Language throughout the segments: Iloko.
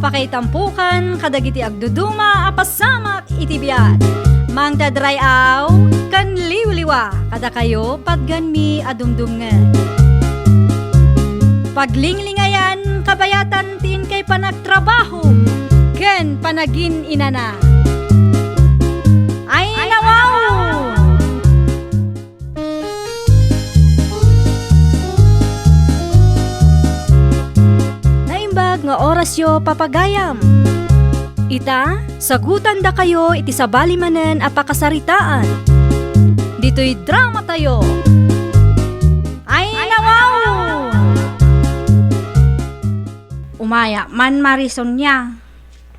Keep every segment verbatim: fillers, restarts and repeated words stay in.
Pakaitampukan kadagiti agduduma a pasamak iti biag. Mangted ray-aw ken liwliwa kadakayo patganmi a dumdumngeg. Paglinglingayan kabayatan ti inkay panagtrabaho ken panagin-inana. Ay, nawaw! Naimbag nga orasyo, papagayam. Ita, sagutandakayo iti sabali manen a pakasaritaan. Ditoy dramatayo. Ay, nawaw! Umaya man, Mari Sonia.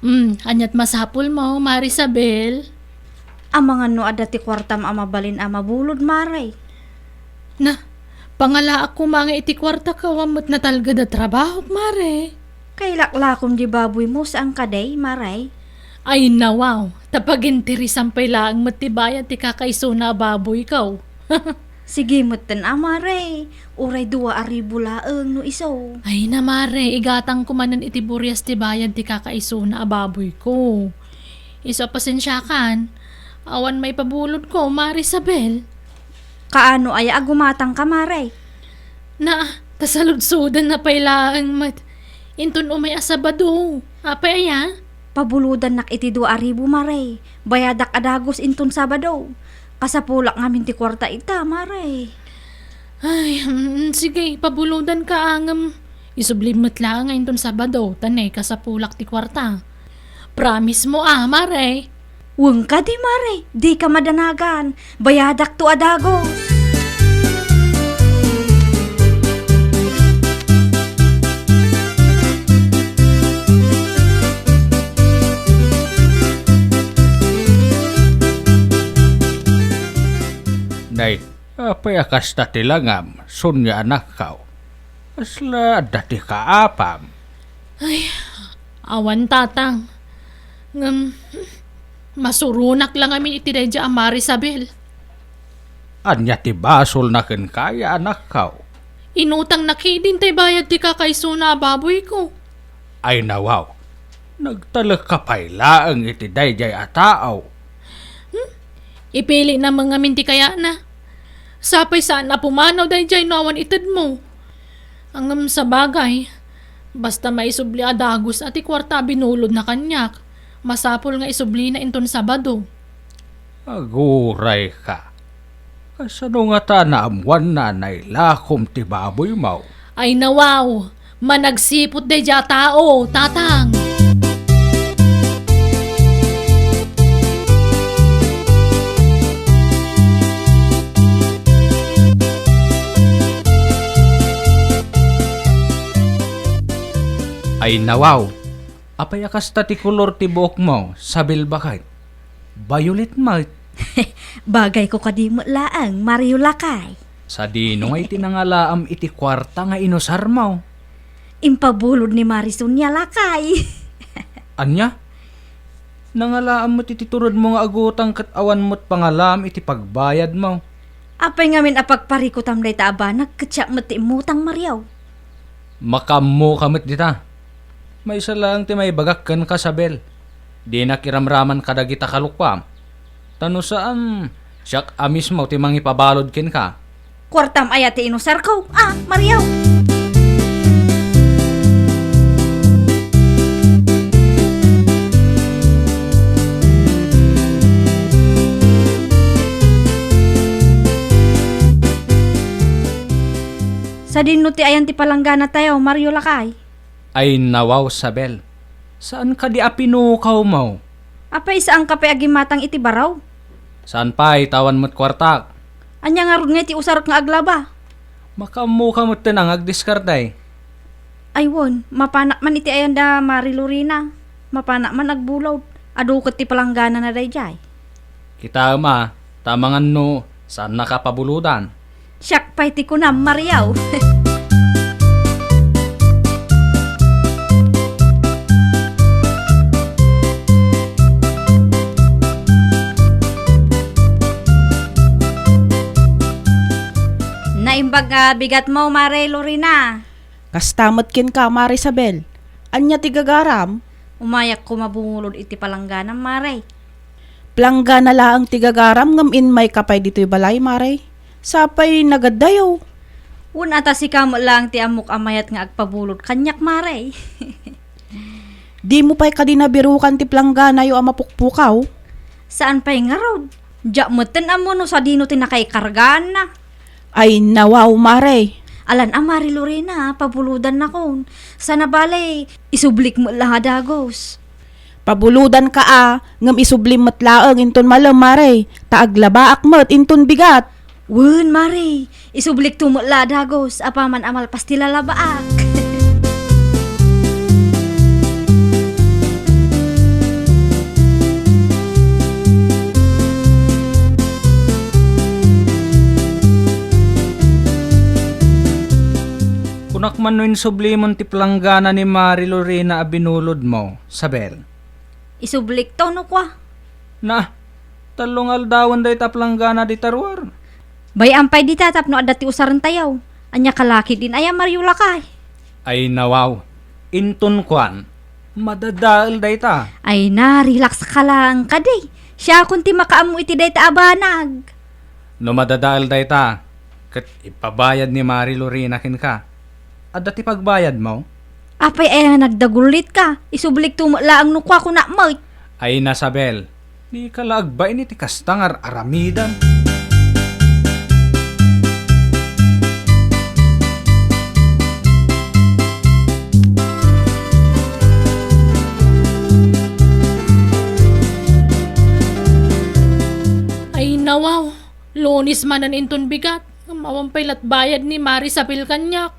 Hmm, ania't masapulmo, Mari Isabel? Amangan no adda ti kuartam a mabalin a mabulod, Mare. Na, pangalaak koma nga iti kuartak awan met natalged a trabahok, Mare. Kailak lakom di baboymo, saan kadi, Mare? Ay, nawaw, ta paginteresan pay laeng met ti bayad ti kakaisuna a baboyko. Sige metten a, Mare. Uray dua a ribu laeng no isu. Ay na, Mare, igatangko manen iti burias ti bayad ti kakaisuna a baboyko. Isu a pasensiakan, awan maipabulodko, Mare Isabel. Kaano aya a gumatangka, Mare? Na, ta saludsodanna pay laeng met. Inton umay a Sabado. Apay aya? Pabulodannak iti dua a ribu, Mare. Bayadak a dagus inton Sabado. Kasapulak ngamin ti kuarta ita, Mare. Ay, mm, sige, pabulodanka ngem isublim met laeng nga inton Sabado, ta ne, kasapulak ti kuarta. Promise mo, a, Mare? Wen kadi, Mare, dika madanagan. Bayadakto a dagus. Nay, apay a kasta ti langam, Sonia anakko? Kasla adda ti kaapam? Ay, awan, tatang. Ngem, masuronak la ngamin iti daydiay a Mari Isabel. Ania ti basolna kenka, anakko? Inutangna ketdin tay bayad ti kakaisuna a baboyko. Ay, nawaw, nagtalekka pay laeng iti daydiay a tao. Hmm? Ipilina met ngamin ti kayatna. Sapay saan a pumanaw daydiay no awan itedmo. Ngem sabagay, basta maisubli a dagus a ti kuarta a binulodna kaniak, masapul nga isublina inton Sabado. Agurayka. Kasano ngata naammoanna a nailakom ti baboymo? Ay, nawaw! Managsiput daydiay a tao, tatang! Ay, nawaw! Apay a kasta ti kolor ti buokmo, Isabel baket? Violet met. Bagayko kadi met laeng, Mario lakay. Sadino ngay ti nangalaam iti kuarta nga inusarmo? Impabulod ni Mari Sonia lakay. Ania? Nangalaam met iti turedmo nga agutang ket awan met pangalaam iti pagbayadmo. Apay ngamin a pagparikutam dayta a banag ket siak met ti immutang, Mario? Makaammoka met dita. Maysa laeng ti maibagak kenka, Isabel. Dinak iramraman kadagita kalokuam. Ta no saan, siak a mismo ti mangipabalud kenka. Kuartam aya ti inusarko? Ah, Mario! Sadino ti ayan ti palangganatayo, Mario lakay? Ay, nawaw, Isabel. Saan kadi a pinukawmo? Apay, saanka pay a gimmatang iti baro? Saan pay, ta awan met kuartak. Ania ngarud ngay ti usarek nga aglaba? Makaammoka metten a nga agdiskarte. Ay, wen, mapanak man iti ayan da Mari Lorena. Mapanak man agbulod. Adu ket ti palangganana daydiay. Kitaem a, ta amangan no saannaka pabulodan. Siak pay ti kunam, Mario. Naimbag nga bigatmo, Mare Lorena. Kasta met kenka, Mare Isabel. Ania ti gagaram? Umayak koma bumulod iti palangganam, Mare. Planggana laeng ti gagaram ngem immayka pay ditoy balay, Mare. Sapay nagaddayo. Wen a ta sika met laeng ti ammok a mayat nga agpabulod kaniak, Mare. Dimo pay kadi nabirukan ti plangganayo a mapukpukaw? Saan pay ngarud? Diak metten ammo no sadino ti nakaikargaanna. Ay, nawaw, Mare. Alan a, Mare Lorena, pabulodannakon. Sana bale, isublik met la a dagus. Pabulodanka a, ngem isublim met laeng inton malem, Mare, ta aglabaak met inton bigat. Wen, Mare, isublikto met la a dagus, apaman a malpas ti lalabaak. Kunak man no insublimon ti planggana ni Mare Lorena a binulodmo, Sabel. Isublikto no kua. Na, tallo nga aldawen dayta a planggana dita ruar. Bay-am pay dita tapno adda ti usarentayo. Ania ka la ketdin aya, Mario lakay? Ay nawaw, inton kuan, madadael dayta. Ay na, relax ka laeng kadi. Siakon ti makaammo iti dayta a banag. No madadael dayta, ket ipabayad ni Mare Lorena kenka. Adda ti pagbayadmo? Apay aya nga nagdagulitka? Isublikto met laeng no kua, kunak met. Ay na, Sabel, dika la agbain iti kasta nga ar-aramidem. Ay nawaw, Lunes manen inton bigat, ngem awan pay lat bayad ni Mare Sabel kaniak.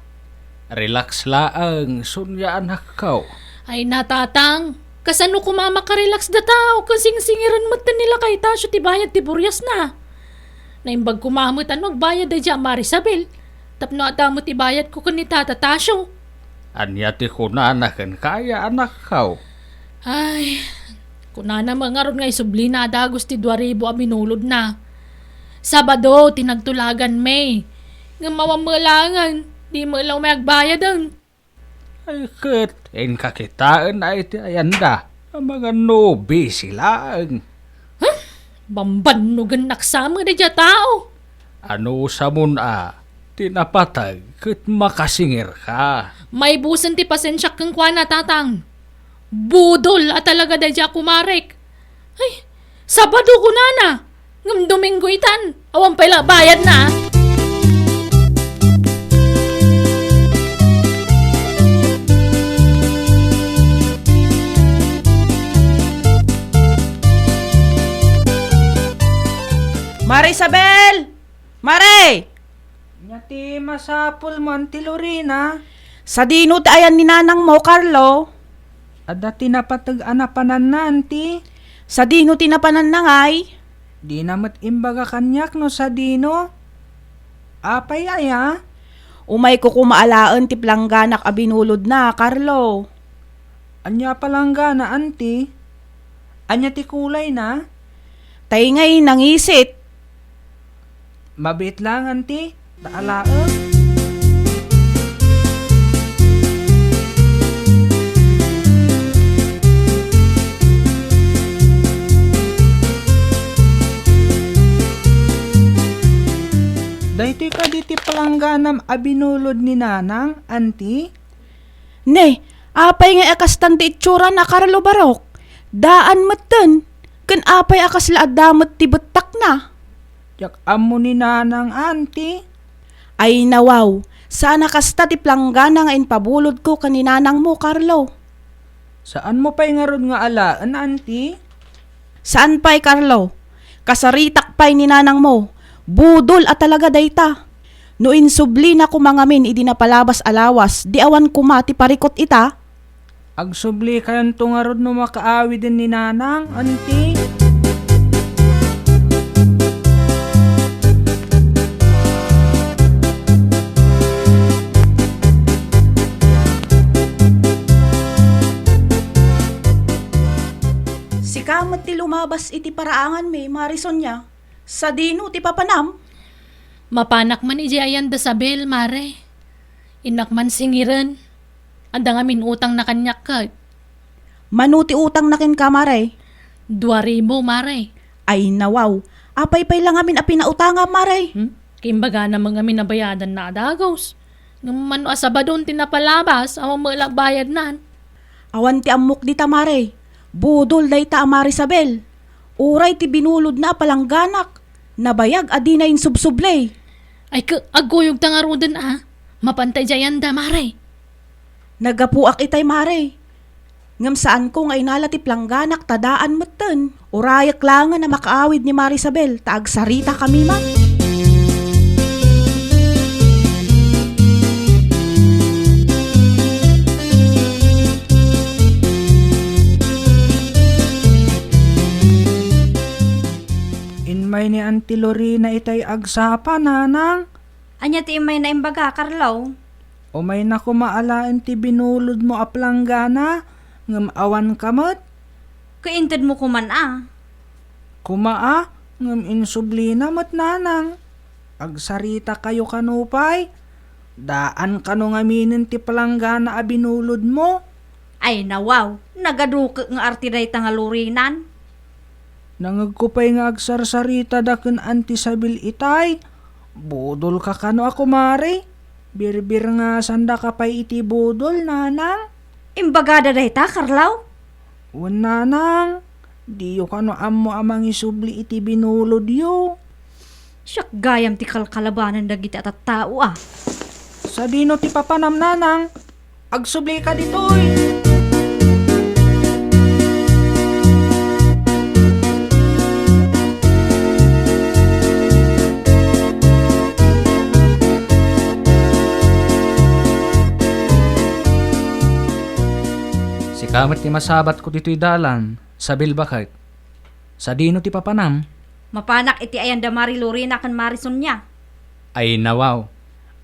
Relax laeng, Sonia anakko. Ay na, Tatang, kasano koma a makarelax dayta, o ket singsingiren metten ni lakay Tasio ti bayad ti buriasna? Naimbag koma met a no agbayad daydiay a Mare Sabel, tapno adda met ti bayadko ken ni Tata Tasio. Ania ti kunana kenka aya, anakko? Ay, kunana met ngarud nga isublina a dagus ti dua ribu a binulodna. Sabado ti nagtulaganmi. Ngem awan met laengen, di met la umay agbayaden. Ay ket, inka kitaen a iti ayanda, amangan no bisi laeng. Huh? Bambannogennak sa met daydiay a tao. Anusamon a, ti napateg ket makasingirka. Maibusen ti pasensiak kenkuana, Tatang. Budol a talaga daydiay a kumarek. Ay, Sabado kunana, ngem Domingo itan, awan pay la bayadna. Mare Isabel! Mare! Ania ti masapulmo, Auntie Lorena? Sadino ti ayan ni nanangmo, Carlo? Adda ti napateg a napananna, Auntie. Sadino ti napananna ngay? Dina met imbaga kaniak no sadino. Apay aya? Umayko koma alaen ti palangganak a binulodna, Carlo. Ania a palanggana, Auntie? Ania ti kulayna? Tay ngay nangisit. Mabiit laeng, Auntie, ta alaek. Daytoy kadi ti palangganam a binulod ni Nanang, Auntie? Ne, apay ngay a kastan ti itsura na, Carlo Barok? Daan metten. Ken apay a kasla adda met ti bettakna? Diak ammo ni Nanang, Auntie. Ay nawaw, saan a kasta ti planggana nga impabulodko ken ni nanangmo, Carlo. Saanmo pay ngarud nga alaen, Auntie? Saan pay, Carlo. Kasaritak pay ni nanangmo. Budol a talaga dayta. No insublina koma ngamin idi napalabas a lawas, di awan koma ti parikut ita? Agsublikayanto ngarud no makaawiden ni Nanang, Auntie? Sika met ti lumabas iti paraanganmi, Mare Sonia. Sadino ti papanam? Mapanak man idiay ayan da Sabel, Mare. Innak man singiren. Adda ngamin utangna kaniak ket. Mano ti utangna kenka, Mare? Dua ribu, Mare. Ay, nawaw. Apay pay la ngamin a pinautangam, Mare? Hmm? Kimbagana met ngamin a bayadanna a dagus. Ngem mano a Sabadon ti napalabas, awan met la bayadnan. Awan ti ammok dita, Mare. Budol dayta a Marisabel. Uray ti binulodna a palangganak. Nabayag a dina insubsubli. Ay, ke-, agkuyogta ngaruden a. Mapanta idiay anda, Mare. Naggapuak itay, Mare. Ngem saanko nga inala ti plangganak ta daan metten. Urayek laengen a makaawid ni Marisabel ta agsaritakami man. Inmay ni Auntie Lorena itay agsapa, Nanang. Ania ti immayna imbaga, Carlo? Umayna koma alaen ti binulodmo a planggana, ngem awanka met. Kaintedmo koman a. Koma a, ngem insublina met, Nanang. Agsaritakayo kano pay. Daan kano ngaminen ti palanggana a binulodmo? Ay, nawaw, nagadukek nga arti dayta nga Lorenan. Nangegko pay nga agsarsarita da ken Auntie Isabel itay. Budolka kano a kumare? Birbirngasandaka pay iti budol, Nanang? Imbagada dayta, Carlo? Wen, Nanang, diyo kano ammo a mangisubli iti binulodyo. Siak gayam ti kalkalabanan dagiti a tattao, a. Sadino ti papanam, Nanang? Agsublika ditoy. Sika met ti masabatko ditoy dalan, Isabel baket. Sadino ti papanam? Mapanak iti ayan da Mari Lorena ken Mari Sonia. Ay, nawaw.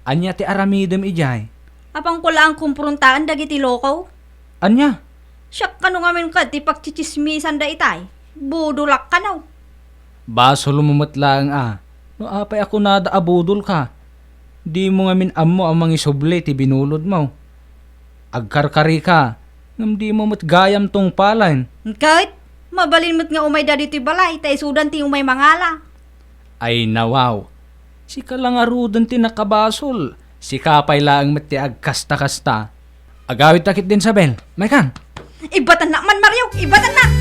Ania ti aramidem idiay? Apanko laeng kumprontaen dagiti loko. Ania? Siak kano ngamin ket ti pagtsitsismisanda itay. Budolak kano. Basolmo met laeng a. No apay a kunada a budolka, dimo ngamin ammo a mangisubli ti binulodmo. Agkarkarika, ngem dimo met gayam tungpalen. Ket, mabalin met nga umayda ditoy balay, ta isudan ti umay mangala. Ay, nawaw. Sika la ngaruden ti nakabasol. Sika pay laeng met ti agkasta-kasta. Agawidta ketdin, Isabel. Maykan? Ibatannak man, Mario! Ibatannak!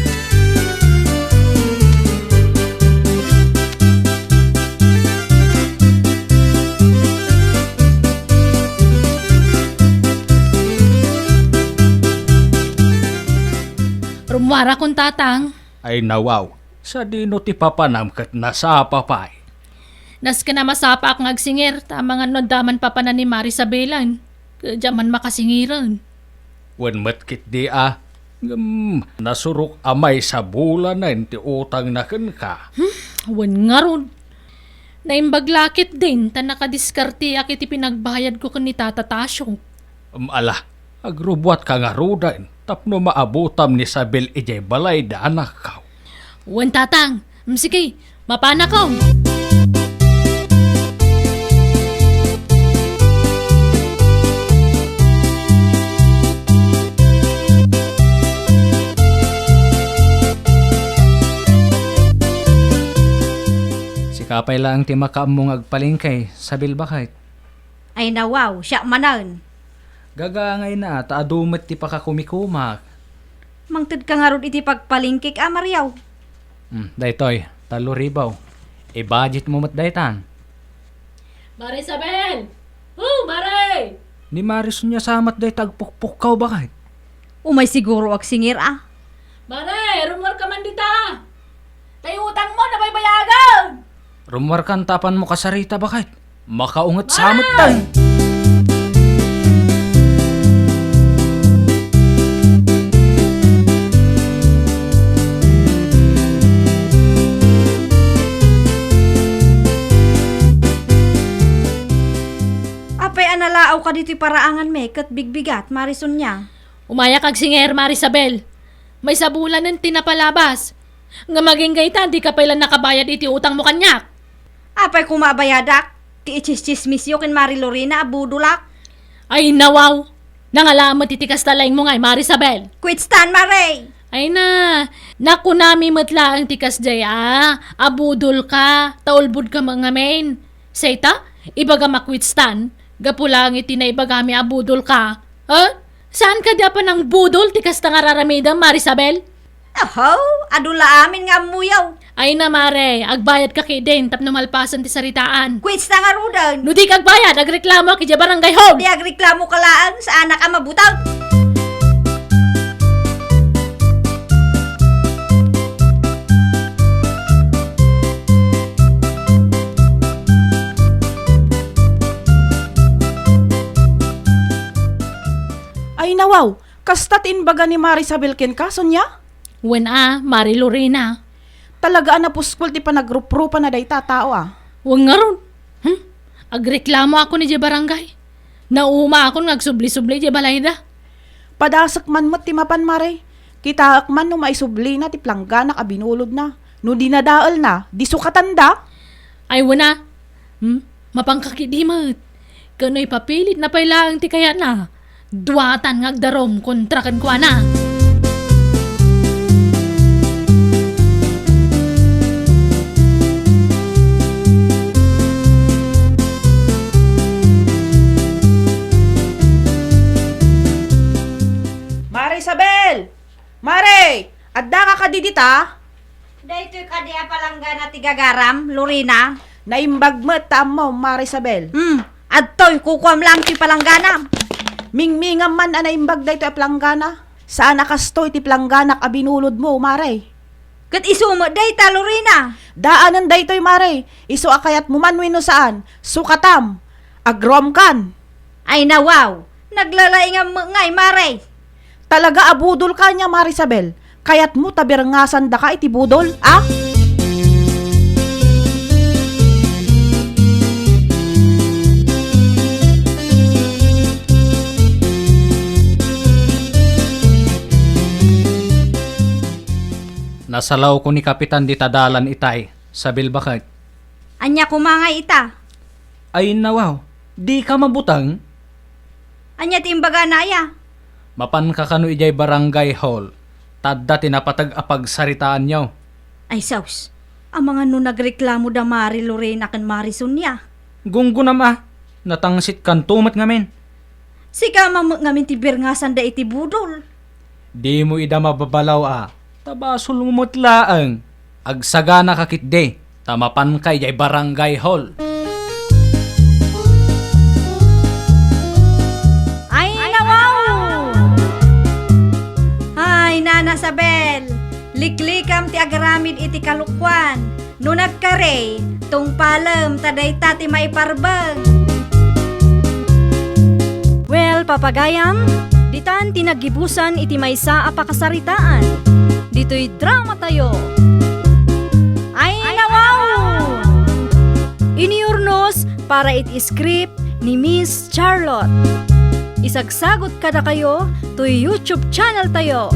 Rummuarakon, Tatang. Ay, nawaw. Sadino ti papanam ket nasapa pay? Nasken a masapaak nga agsingir, ta amangan no adda man papanan ni Mari Isabel. Ket diak man makasingiren. Wen met ketdi a, ngem nasurok a maisabulanen ti utangna kenka. Hmm, wen ngarud. Naimbag la ketdin ta nakadiskarteak iti pinagbayadko ken ni Tata Tasio. Em, ala, agrubbuatka ngaruden tapno maabutam ni Isabel idiay balay da anakkaw. Wen, Tatang. Em, sige, mapanakon. Sika pay laeng ti makaammo nga agpalengke, Isabel baket. Ay, nawaw, siak manen. Gagangayna, ta adu met ti pakakumikumak. Mangtedka ngarud iti pagpalengkek a, Mario? Hmm, daytoy, tallo ribu. I-budget mo met daytan. Mare Isabel! Oh, Mare! Ni Mare Sonia sa met dayta agpukpukkaw, baket. Umay siguro agsingir a. Mare, rummuarka man dita. Tay utangmo, nabaybayagen! Rummuarkan ta apanmo kasarita, baket. Makaunget sa met tay. Apay a nalaawka ditoy paraanganmi ket bigbigat, Mare Sonia? Umayak agsingir, Mare Isabel. Maisabulanen ti napalabas. Ngem agingga ita, dika pay la nakabayad iti utangmo kaniak. Apay koma a bayadak ti itsistsismisyo ken Mari Lorena a budolak? Ay, nawaw! Nangala met iti kasta laeng mo ngay, Marisabel. Quits tan, Mare. Ay na, nakunami met laeng ti kasdiay a, abudol ka, ta ulbod ka met ngamin. Say ta, ibagam a quits tan, gapu laeng iti naibagami a budol ka. Ha? Saan kadi a panangbudol ti kasta nga raramidem, Marisabel? Ahaw, adu la amin nga ammoyo. Ay na, Mare, agbayad ka ketdin tapno malpasen ti saritaan. Quits ta ngaruden. No di ka agbayad, agreklamo ka idiay barangay hall. Di agreklamo ka laeng, saanak a mabuteng. Ay na, wow! Kasta ti imbaga ni Marisabel kenka, Sonia? Wen a, Mari Lorena. Talaga a napuskol ti panagruprupana dayta a tao a. Wen ngarud. Hmm? Agreklamo akon idiay barangay. Naumaakon nga agsubli-subli idiay balayda. Padasek man met ti mapan, Mare. Kitaek man no maisublina ti plangganak a binulodna. No dinadaelna, di sukatanda. Ay, wen a. Hmm? Mapanka ketdi met. Ken no ipapilitna pay laeng ti kayatna, duatan nga agdarum kontra kenkuana. Mare Isabel! Mare! Addaka kadi dita? Daytoy kadi a palanggana ti gagaram, Lorena? Naimbag met ta ammom, Mare Isabel. Hmm, adtoy, kukuam lang ti palangganam. Mingmingam man a naimbag daytoy a palanggana. Saan a kastoy ti palangganak a binulodmo, Mare. Ket isu met dayta, Lorena. Daanen daytoy, Mare. Isu a kayatmo man wenno saan, sukatam. Agruamkan. Ay nawaw, naglalaingam met ngay, Mare. Talaga a budol ka ania, Marisabel? Kayatmo ta berngasandaka iti budol, a? Nasalawko ni Kapitan dita dalan itay, Isabel baket. Ania koma ngay ita? Ay nawaw, dika mabuteng? Ania ti imbagana aya? Mapanka kano idiay barangay hall, ta adda ti napateg a pagsaritaanyo. Ay sus, amangan no nagreklamo da Mari Lorena ken Mari Sonia. Gunggonam a, natangsitkanto met ngamin. Sika man met ngamin ti berngasanda iti budol. Dimo ida mababalaw a, ta basolmo met laeng. Agsaganaka ketdi, ta mapanka idiay barangay hall. Ay, nawaw! Ay, Nana Isabel, liklikam ti agaramid iti kalokuan. No nagkari, tungpalem ta dayta ti maiparbeng. Well, papagayam, ditan ti naggibusan iti maysa a pakasaritaan. Ditoy dramatayo. Ay, nawaw! Inurnos para iti script ni Miss Charlotte. Isagsagot kadakayo toy YouTube channel tayo,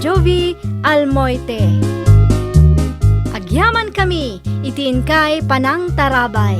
Jovie Almoite. Agyamankami iti inkay panangtarabay.